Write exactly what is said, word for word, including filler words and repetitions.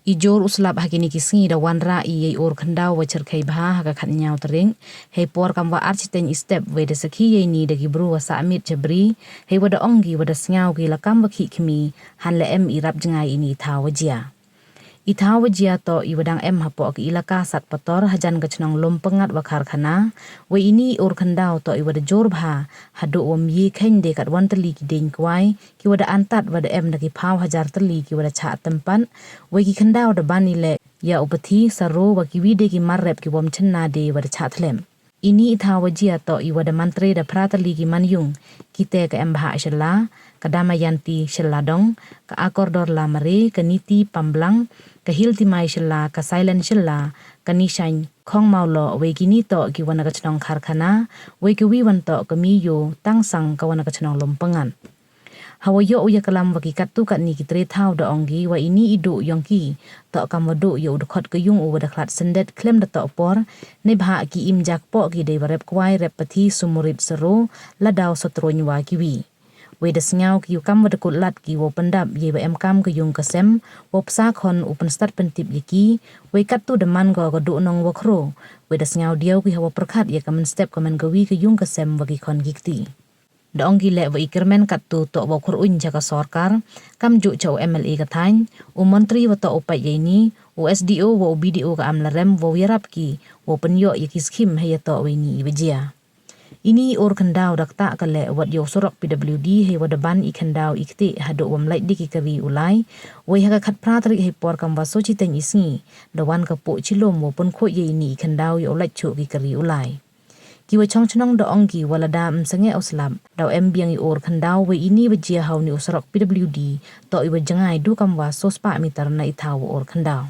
I jur u slap ha kini ki sngi da wanrah i yei ur khyndaw wa chyrkhei bha ha ka khatynñiaw tarik, hei por kam wa ar chiteng i step, wei da sakhi yei ni da ki bru wa sah miet chabri, hei wa da ong ki wa da sngaw ki la kam wa khih khmi, hanla em i rap jngai ini i thaw wa jia. I thaw wa jia toh i wa dang em hapoh ki ilaka Satpator hajan ka chnong Lumpyngat wa Karkhana, wei ini i ur khyndaw toh i wa da jur bha, haduh wa mye kheiñ de katwon tylli ki dieñ kwai, ki wa da antad wa da em da ki phaw hajar tylli ki wa da chah tympat, wei ki khyndaw da ban i leh ya u pathi, saro wa kiwi de ki mar rep ki wom chynna de wa da chah thlem. Ini i thaw wa jia toh i wa da mantri da phra tylli ki manyung, ki te ka em Bhah Shylla, ka Damayanti Shylla Dong, ka Akordor Lamare, ka Niti Pamblang, ka Hiltimai Shylla, ka Silent Shylla, ka Nishain Khongmawloh, wei kini toh ki wa na ka chnong Karkhana, wei kiwi wan toh ka Miyo Tangsang ka wa na ka chnong Lumpyngat. Hawa yoh u ya kalam wa ki kattu katni ki tre thaw da ong ki wa ini i duh yong ki, toh kam wa duh ya u dkhot ka yung u wa da khlad syndet khlem da toh por, neibhah ki im jakpoh ki dei wa rep kwai rep pathi sumurit saro, ladaw sotroñ wa kiwi. Wei da sngaw ki u kam wa da kut lad ki wow pyndap yei wa em kam ka yung ka sem, wow psa khon u pynstad pyntip ya ki, wei kattu da man ko ka duh nong wa khro, wei da sngaw diaw ki hawa pyrkhat ya ka mynstep ka man kawi ka yung ka sem wa ki khon ki kti. Da ong ki leh wa i kyrmen kattu toh wow khur uiñ cha ka sorkar, kamjuh cha u M L A ka thaiñ, u montri wa toh u pait yei ni, u S D O wa u B D O ka Amlarem wow yarap ki, wow pynyoh ya ki skhim hei ya toh wei ni i wa jia. Ini i ur khyndaw da ktah ka leh wat ya u surok P W D hei wa da ban i khyndaw i kti haduh wam lait di ki kari u lai, wei ha ka khatphra tarik hei por kam wa so chiteng i sngi, da wan ka puh chilum wow pynkhuid ya ini i khyndaw ya u lait chuh ki kari u lai. Ki wa chong chnong da ong ki wa lada ym sangeh u slap, daw em biang i ur khyndaw, wei ini wa jia haw ni u surok P W D, toh i wa jngai du kam wa so spah meter na i thaw wa ur khyndaw.